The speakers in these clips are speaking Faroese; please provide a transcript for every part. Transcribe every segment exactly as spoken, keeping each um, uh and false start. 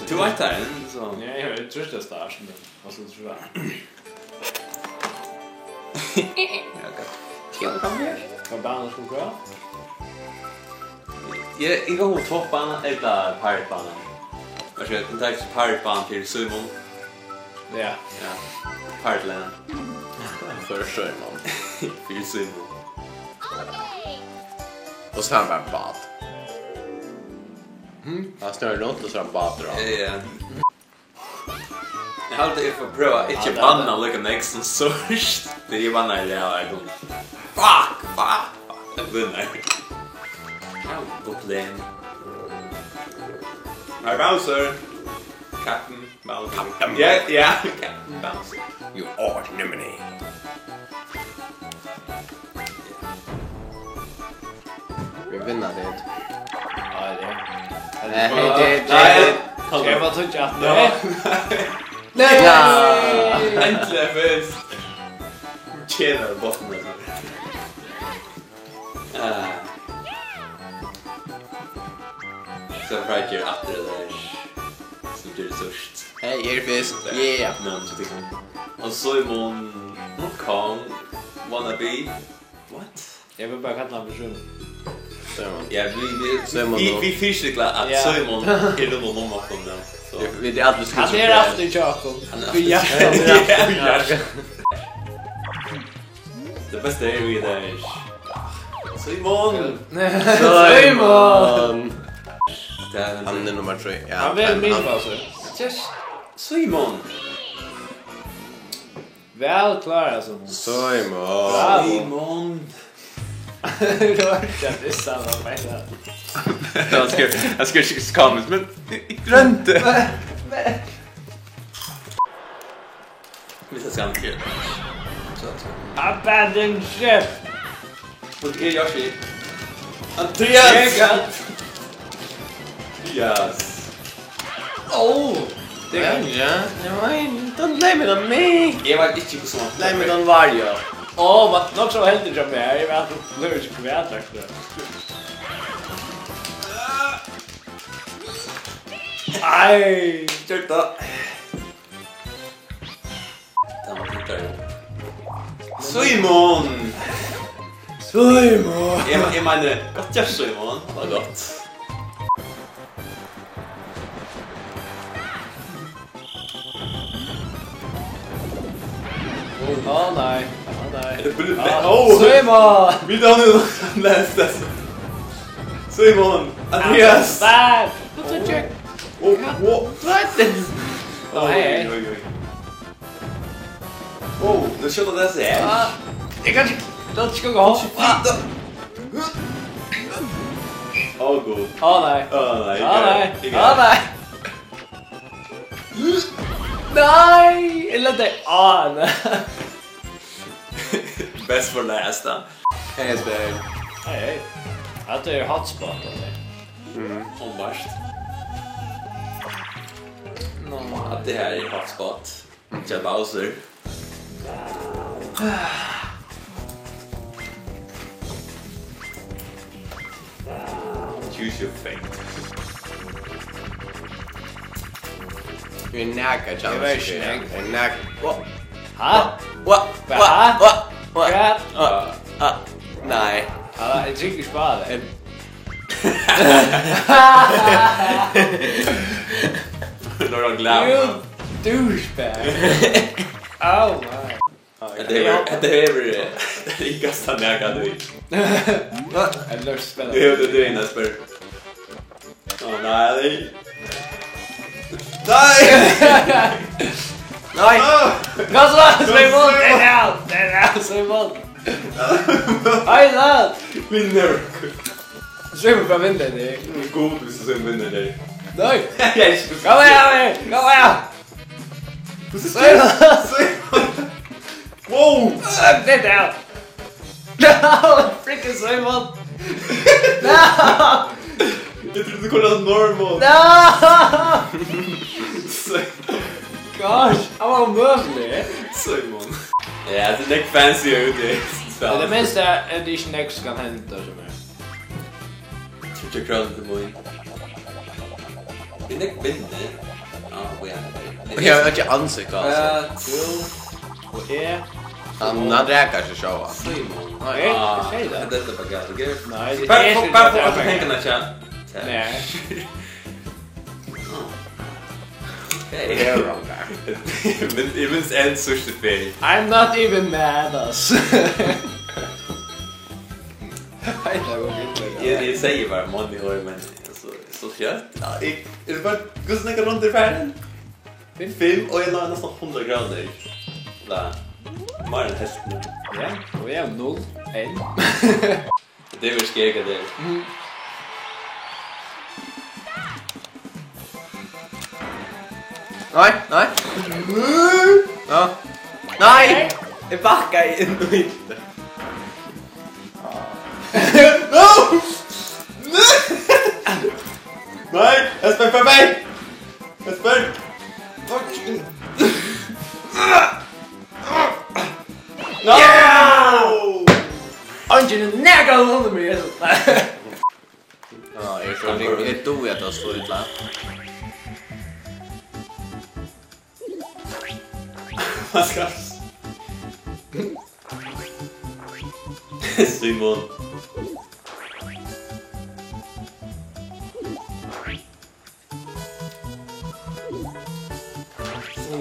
Tú veit tað, so. Ja, eg trýsti á start, men, og so trýsti á. Ja, gott. Skal du koma her? Hvat bana skal tú køra? Eg, eg gongur toppbana ella Pirate-bana. Altso, eg taki Pirate-bana fyri Símun. Ja. Ja. Pirate-land. Fyri Símun. Fyri Símun. Og so er hann bara bát. Hm? Hann snurrar runt og so er hann bátur á. Ja, ja. Eg haldi, eg fari prøva ikki banna líka nógv sum síðst. Tí eg bannaði í dag, og eg kom. Fuck, fuck, fuck. Eg bannaði. Ja, problem. Hey, Bowser. Captain Bowser. Captain. Ja, ja, Captain Bowser. You arch enemy. Vit vinna, David. Ja, ja. Nei, hey, David, nei, David. Skal eg bara trykkja aftur? Ja. Nei! Nei! Endiliga fyrst. Tjenar botnið. Ah. So fara vit aftur har sum ger síðst. Hey, eg eri fyrst. Yeah. Men, so tykkum. Og Símun Kong wannabe. What? Eg vil bara kalla hann fyri Símun. Símun. Ja, vit, vit, Símun vit, nú. Vit fyrisikla at, ja, Símun er nú mamma okkum, ja. So. Vit, vit eru allir skilsmisur. Hann er aftur hjá okkum. Hann er aftur. Ja. Ja, ja. Tað besta er, vit eru Símun. Símun. Símun. Tað er hann. Hann er nummar trý. Ja, hann verður, men hann minibossur. Just Símun. Væl klárað, Símun. Símun. Bravo. Símun. Tú ert ikki at dissa hann, meina. Hann skal, hann skal ikki koma, men eg gloymdi. Nei, nei. Vit skal skam til. So, so. Abandon ship. Hon er Yoshi. Andreas! Eg kann. Yes. Oh! Tað kann eg. Ja, ja, don't blame it on me. Eg veit ikki hvussu man. Blame it on Wario. Ó, hvat, nokk so heldur hjá mær. Eg veit, at tú blívur ikki kvættur. Ei! Gjørt tað. Símun! Símun! Eg, eg meini, gott gjørt, Símun. Tað var gott. Ó, nei. Ó, nei. Er tað búlið? Á, ó! Símun! Vit hava nú lest tað. Símun! Andreas! Nei! What the check? Ó, ó. What? Ó, hey, hey. Oj, oj, oj. Wow, nú skjóta tey seg her. Ah, eg kann ikki, tað er ikki gott. Flyta. Ó, gud. Á, nei. Á, nei, á, nei. Á, nei. Nei, eg lenti. Á, nei. Best for last, da. Hey, Espen. Hey, hey. Hatta er hotspot, altso. Mhm. Openbart. Nå. Hatta her er hotspot. Hjá Bowser. Choose your fate. Eg nakað. Eg veit ikki, eg. Eg nakað. Hva? Ha? Hva? Hva? Hva? Hva? Hva? Hva? Nei. Ja, eg trúgvi ikki á tað. Eg Nú er hann glaður. You douchebag. Oh my. Hetta hevur, hetta hevur, eh, tað ríkasta nakað, tú veit. Eg lurti spennandi. Jú, tað er ein spurning. Ó, nei. Nei! Nei! Ah! Hvat so? Símun! Tað er av! Tað er av, Símun! Hei, da! Vinnur! Símun, hvat vinnur tey? Gud, viss Símun vinnur tey. Nei! Yes! Kom her, kom her! Hvussu Símun! Símun! Wow! Fuck, tað er av! No! Freaking Símun! No! Eg trúgvi, tú koyrdi normal. No! Símun. Gosh, hann var ómøguligur. Símun. Ja, tað er nógv fancy út í spæl. Tað minsta er, at tað ikki er nógv sum kann henda, sum er. Tríggjar krónur til mín. Tað er nógv minni. Og eg havi ikki ansikt á, altso. Tú og eg. Hann, hann rakar seg sjálvan. Simon. Nei, eg, eg sigi tað. Hetta er bara galt, ok? Nei, tað er ikki tað. Bara, bara, bara, bara pengarnar, tja. Nei. Ok. Eg eri wrong, ja. Men eg minnist enn síðstu ferð. I'm not even mad, ass. Nei, tað var vilt, ja. Eg, eg sigi bara money orð, men so, so skjótt. Ja, eg, er tað bara, hvussu nógvar rundur eru farnar? Fimm. Fimm, og eg lá næstan hundrað krónur. Nei, meira enn helvtina. Ja, og eg havi null enn. Tað er skegg, tað er. Mhm. Nei, nei. Ja. Nei! Eg bakkaði inn í. No! Nei, Espen, far vekk! Espen! Fuck. No! Yeah! Eingin er nakað undir meg, Jesus. Ja, eg eri so ring, eg dugi at tað er so illa. Hvat skal Simon.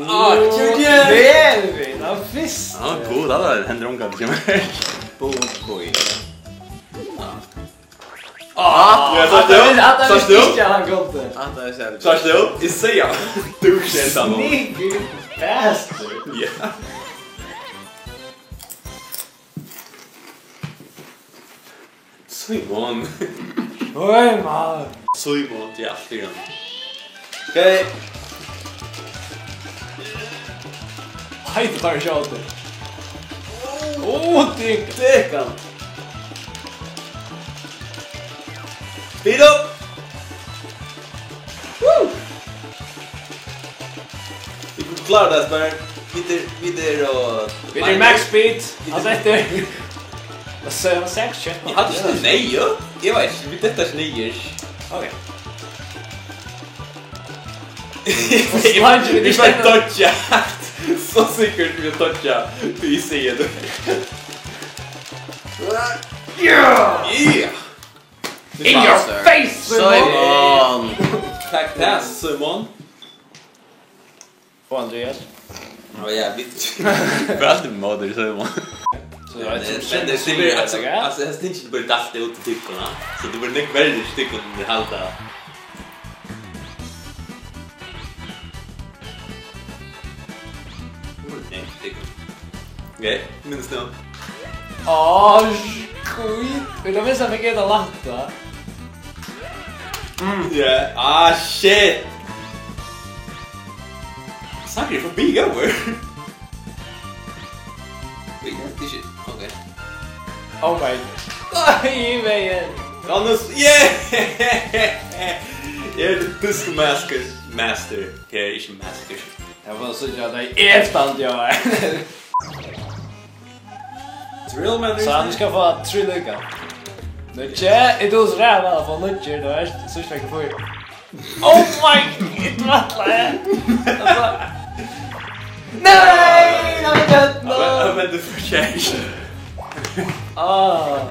Á, tjúk, ja. Vel við, ná fyrst. Á, gud, tað var hendur ongan til meg. Bum, bum. Á, ja, sást tú? Hatta er, hatta er ikki hann gott. Hatta er særligt. Sást tú? Eg sigi, tú skilur tað nú. Sneaky bastard. Ja. Simon. Oj, man. Simon, ja, fyra. Ok. Hei, tað er skjótt. Ó, tjúk. Tjúk hann. Speed up. Woo! Vit kunnu klára tað, bara. Vit eru, vit eru, og vit eru max speed. Vit eru, altso, eftir. Hvat søgði hann, seks, sjey? Eg havi ikki neyð, jú. Eg veit ikki, vit detta ikki niður. Ok. Eg bara dodja. So sikkurt vit dodja. Tí eg sigi tað. Yeah! Yeah! In your face, Simon! Simon! Takk tað, Simon. Og Andreas. Á, ja, vit, vit eru altíð móti Simon. So, men, altso, men, so, men, altso, ja, altso, hetta stingur bara dalt út til tykkum, ha? So, tað verður nógv verri til tykkum, enn tit halda. Nei, tykkum. Ok, minnist nú. Á, skít. Veit tú, viss hann fekk eta langt, da? Mm. Yeah. Ah, shit. Snakkar eg forbi Jói? Oj, ja, tað er shit. Ok. Oh my. Nei, í vegin. Annars, yeah! Eg eri Disco Master. Master. Ok, ikki master. Eg fái síggja at tað er eftan, ja. Drill, man. So hann skal fáa trý líka. Nú, tjá, er tú so ræva at fáa nýggir, tú veist, so skal eg fáa. Oh my, it var det. Nei, nei, nei, nei. Ja, men, men du fortjener ikke. Ah.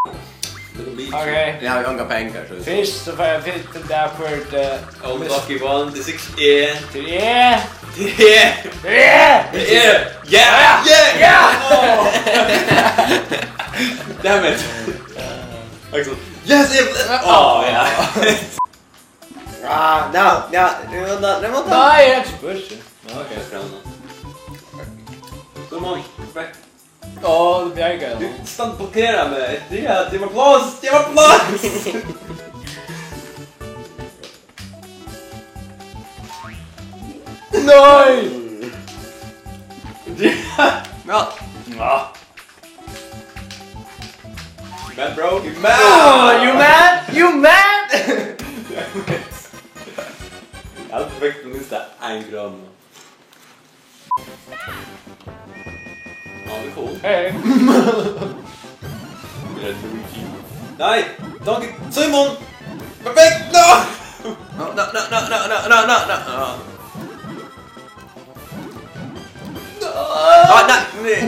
Ok. Eg havi ongar pengar, so. Fyrst so fái eg fyrst til tað, fyri, eh, oh, lucky one, the six, yeah. Til, yeah. Yeah. Yeah. Yeah. Yeah. Yeah. Yeah. Oh. Damn it. Axel. Yes, yes. Oh, yeah. Ah, no, no, no, no, no, no. Nei, eg havi ikki børste. Ok, fair enough. Come on, back. Á, tú bjargaði honum. Tú stendur og blokkerar meg. Ja, gev mær pláss, gev mær pláss. Nei! Ja. Ja. You mad, bro? You mad? Oh, you mad? You mad? Eg havi aldri fingið minst ein krónu. Á, vit koma. Hey. Eg eri Luigi. Nei, Donkey, Simon! Perfekt! No! No, no, no. Ah. Ah, nei, nei.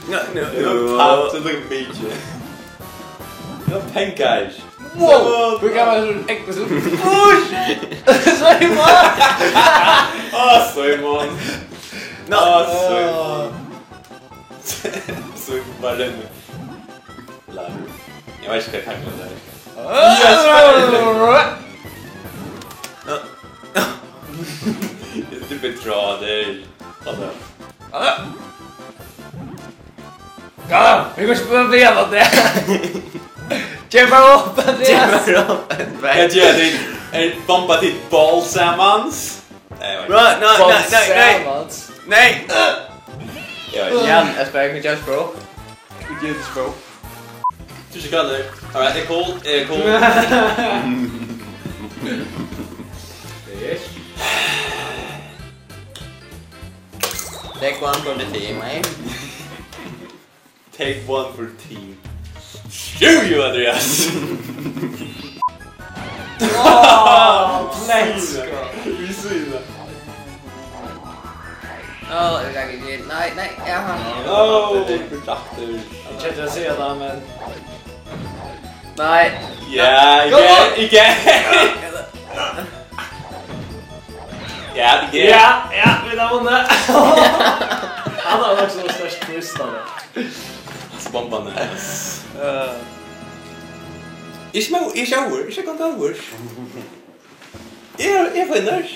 Nei, nei. Eg var tapt, so tók mikið. Eg var pengar. Wow! Hví kann man so enkelt so? Usch! Simon! Á, Simon. Nå. Á, Simon. Simon var den. Ella, eg veit ikki hvat eg taklar tað. Yes! Eg er betrayed. Hvat er? Ja, vit kunnu ikki bara vera við tað. Gev mær upp, Andreas. Gev mær upp, Andreas. Eg geri tað. Eg bombi títt ball samans. Nei, eg veit ikki. Nei, nei, nei, nei, nei. Ball samans. Nei. Eg veit ikki. Jan, eg spyr, hvat gert tú? Hvat gert tú? Tú ert ikki galin. Alright, eg er cool, eg er cool. Yes. Take one for the team, eh? Take one for the team. Shoot you, Andreas! Wow, let's go. Vit síggja. Ó, eg kann ikki. Nei, nei, ja. Ó, tað er aftur. Eg kennti at siga tað, men nei. Ja, eg geri, eg geri. Ja, eg geri. Ja, ja, vit hava vunnið. Hann var nokk so sterkt twist av tað. Hasar bombarnar. Eh. Ikki meir, ikki over, ikki kontra over. Eg, eg fái nervøs.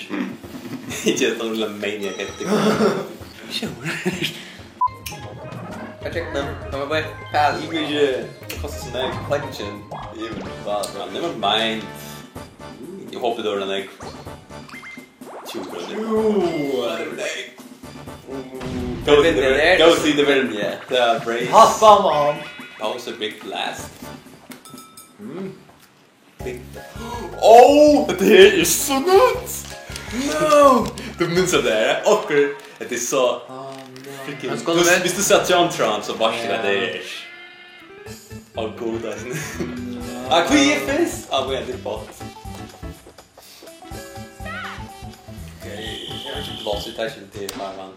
Eg geri tað lilla maniac eftir. Sure. Hvat gekk nú? Hann var bara pæl. Eg vil ikki kosta so nógv. Punch-in. Eg vil bara, ja, never mind. Eg hopi tað var nógv. Tjúgu krónur. Jú, tað var nógv. Go to the, go to the realm, yeah. The brace. Hoppa man. Bowser Big Blast. Mm. Big. Ó, tað her er so nýtt! No! Tú minnist tað her? Akkurát, tað er so. Á, nei. Freaking, hann skuldi tú, vent. Viss tú sá John Tron, so veitst tú hvat tað er. Á, gud, tað er. Á, hví er fyrst? Á, hví er tað bot? Ok, eg havi ikki pláss í taskunum til, Marvan.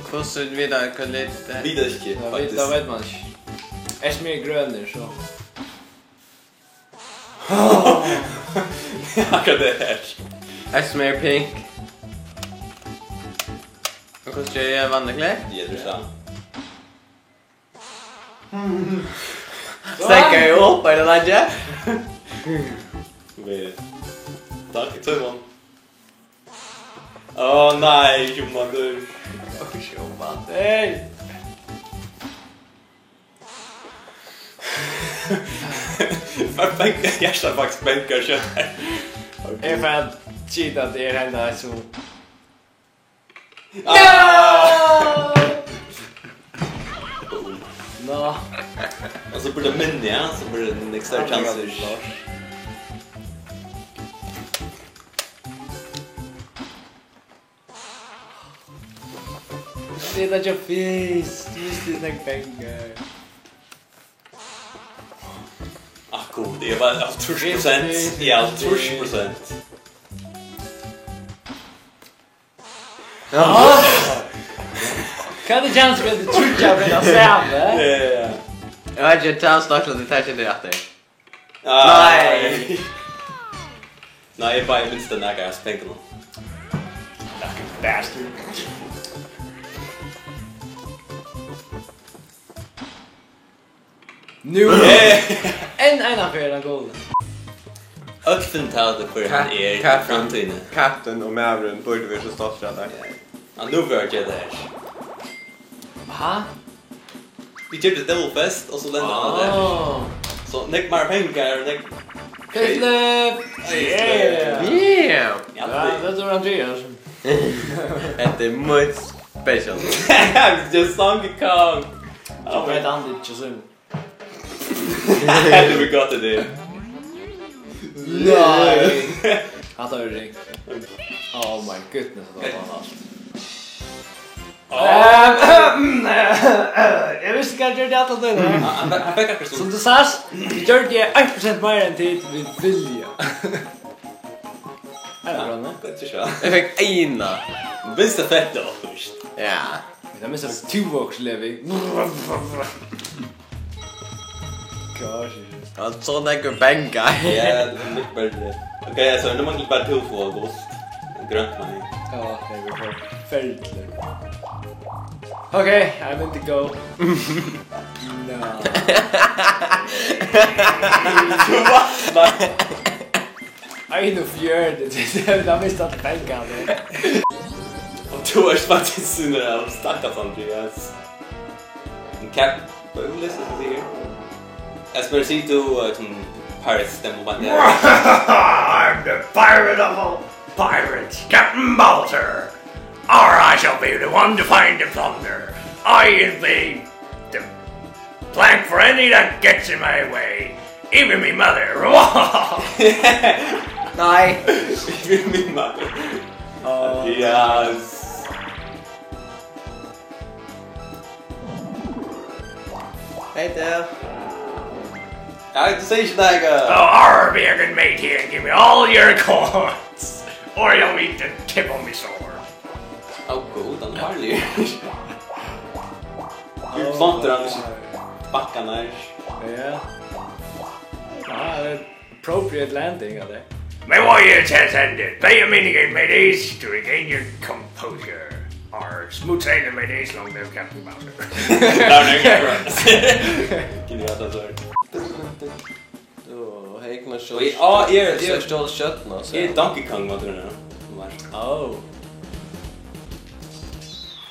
Hvussu vita vit hvat lit tað er? Vita ikki, ja, vit, faktiskt. Tað veit man ikki. Esme er grønur, so. Ja, hvat er tað her? Esme er pink. Og hvussu er eg vanliga kledd? Ja, tú sá. Steðga eg upp, er tað ikki? Við. Takk, Tímon. Ó, nei, Tímon, tú. Ó, Tímon, hey. Fær banka, hjartað faktiskt bankar skjótt. Ok. Eg fari at gita, at eg er henda sum Ah! No! Boom. Nå. Og so blir tað minni, ja? So blir tað nógv størri chansur. Tað er ikki fyrst. Tú misti nógv pengar. Akkurát, eg var hálvtrýss prosent. Eg er hálvtrýss prosent. Ja. Hvat er chansur fyri at tú tríggjar vinna saman? Ja, ja, ja. Eg veit ikki, tað er snakk um, tað er ikki aftur. Ah. Nei. Nei, eg bara, eg minnist tað nakað, eg spengdi nú. Fucking bastard. Nú. Yeah. Enn eina ferð er hann golden. Øll finna út av, hvør hann er í framtíðini. Katt-, kattin, kattin og maðurin burdu verið so stoltir av tær. Ja. Ja, nú verður tað her. Ha? Vit gjørdu Devil Fest, og so lendi hann har. Ah. So, nógv meira pengar, nógv Facelift! Yeah! Yeah! Ja, tað, tað er Andreas. Hetta er mítt special. Just Donkey Kong! Oh, veit hann ikki, so. Happy we got it in. Nei. Hatta er ringt. Oh my goodness, hatta var alt. Ehm, eg visti ikki hvat eg gjørdi alla tíðina. Hann, hann fekk akkurát sum. Sum tú sært, gjørdi eg eitt prosent meira enn tit við vilja. Hetta er bra, nei? Gott at sjá. Eg fekk eina. Minst at fetta okkurt. Ja. Men tað minnsta tú okkurt, Levi. Gosh. Hann so nógvir pengar. Ja, tað er nógvir pengar. Ok, so nú manglar bara tú fáa gult. Grønt, man. Ja, tað er forferdiligt. Ok, I'm in the go. No. What? Einogfjøruti, tað er mist allar pengarnar. Og tú ert faktisk sindur av stakkars Andreas. En cap, hvat er det, jeg skal sige? Esposito, uh, som Pirates, den må man lære. I'm the pirate of all pirates, Captain Bowser. Or I shall be the one to find the plunder. I'll be the plank for any that gets in my way. Even me mother. Nei. Even me mother. Oh. Yes. Hey there. Ja, du sier ikke det, ikke? Oh, arr, be a good mate here and give me all your coins, or you'll meet the tip of my sword. Ó, gud, hann er farligur. Tú plantar hann ikki bakkan her. Ja. Ja, det er appropriate landing av det. My voyage has ended. Pay a minigame, mateys, to regain your composure. Or smooth sailing, mateys, long live Captain Bowser. Genialt, altså. Tú, hey, kom at sjá. Oj, á, eg er, eg er, sjá stjórn skjótt nú, so. Eg er Donkey Kong, maður, nú. Ó.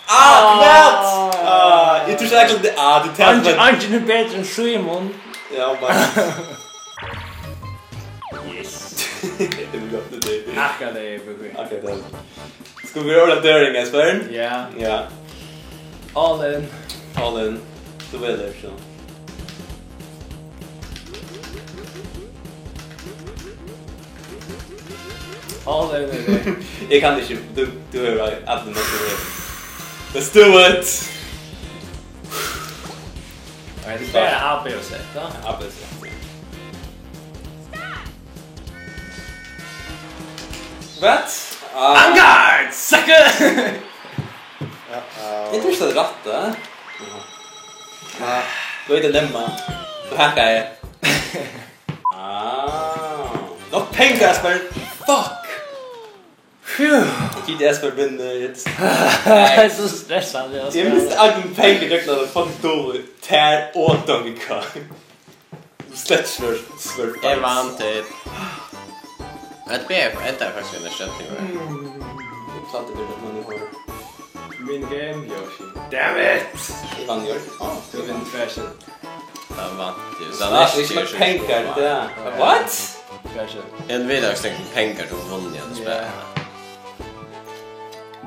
Ah, hvat? Ah, eg trúði ikki, at, ah, tú tætnar. Eingin, eingin er betri enn Símun. Ja, bara. Yes. Eg vil gott við teg. Akkurát tað, eg vil. Akkurát tað. Skulu vit orða døring, Espen? Ja. Ja. All in. All in. Tú velur, so. All in, er tað. Eg kann ikki. Tú, tú hevur allar nøkur. Let's do it! Nei, tað er bara A, B og C, tá? A, B, C. What? Ah. On guard, sucker! Uh-oh. Eg trúði ikki, tað var rætt, eh? Aha. Nei, tú veit, tað er lemma. Tú hackaði. Ah. Nokk pengar, Espen. Fuck! Phew. G T S for vinnur. Tað er so stressandi, altso. Eg misti allar pengar gjøgnum at fucking døgurða. Tær og Donkey Kong. Slett svør, svør. Eg vann til. Hetta er, hetta er faktiskt ein skjóttur. Mm. Eg plagdi at vera mann í hár. Min game, Yoshi. Damn it! Eg vann í ár. Ah, tú vinnur tvær sinn. Hann vant, jú. Snart ikki meir pengar, tað. What? Kanskje. Ein veit ikki, hvussu nógvar pengar tú hevur vunnið, at spæla. Ja.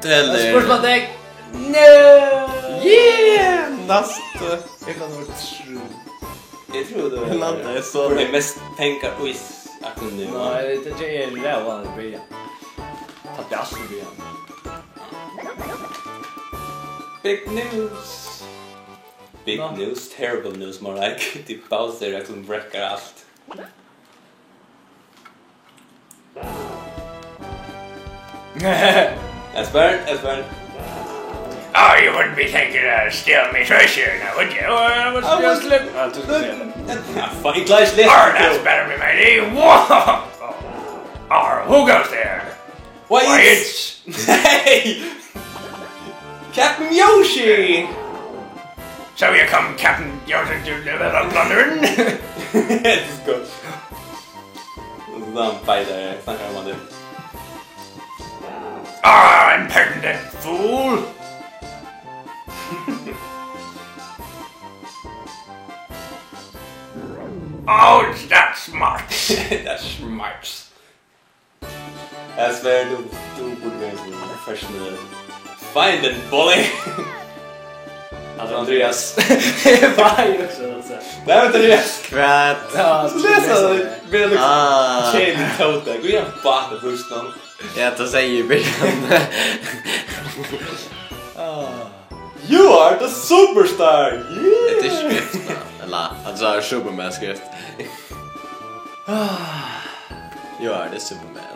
Tað er spurt man deg. No! Yeah! Næstu. Eg kann vera trú. Eg trúði, tað var, eg landa, eg sá, tað er mest pengar í s-, akkurát nú. Nei, tað er ræðuligt at byrja. Tað er alt í byrjan. Big news. Big news, terrible news, more like. Tað er Bowser, sum brekkar alt. Espen, Espen. Oh, you wouldn't be thinking of stealing me treasure, now would you? Oh, I was, I was just looking. Ah, tú skal siga tað. Ah, fuck, eg klári ikki at lesa. Oh, that's better, me matey. Whoa! Oh, who goes there? Why, it's, hey! Captain Yoshi! So here come Captain Yoshi to deliver the plundering. Let's go. Lampa í dag, eg snakkar um hann. Ah, impertinent fool! Oh, that's smart. That's smart. Espen, tú, tú burdi verið ein professional. Find and bully. Altso, Andreas. Hvat er tað, altso? Nei, Andreas. Hvat? Ja, so lesa tað. Byrja líka. Ah. Kæli tóta. Gå igjennom bata først, nå. Ja, tað segði eg í byrjan. Ah. You are the superstar! Yeah! Hetta er skrift, ná. Ella, altso, Superman skrift. You are the Superman.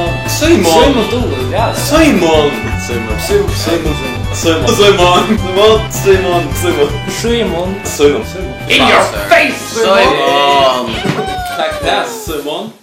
Símun. Símun dugir, ja. Símun. Símun. Símun. Símun. Símun. Símun. Símun. Símun. Símun. Símun. In your face, Símun. Símun. Takk fyri, Símun.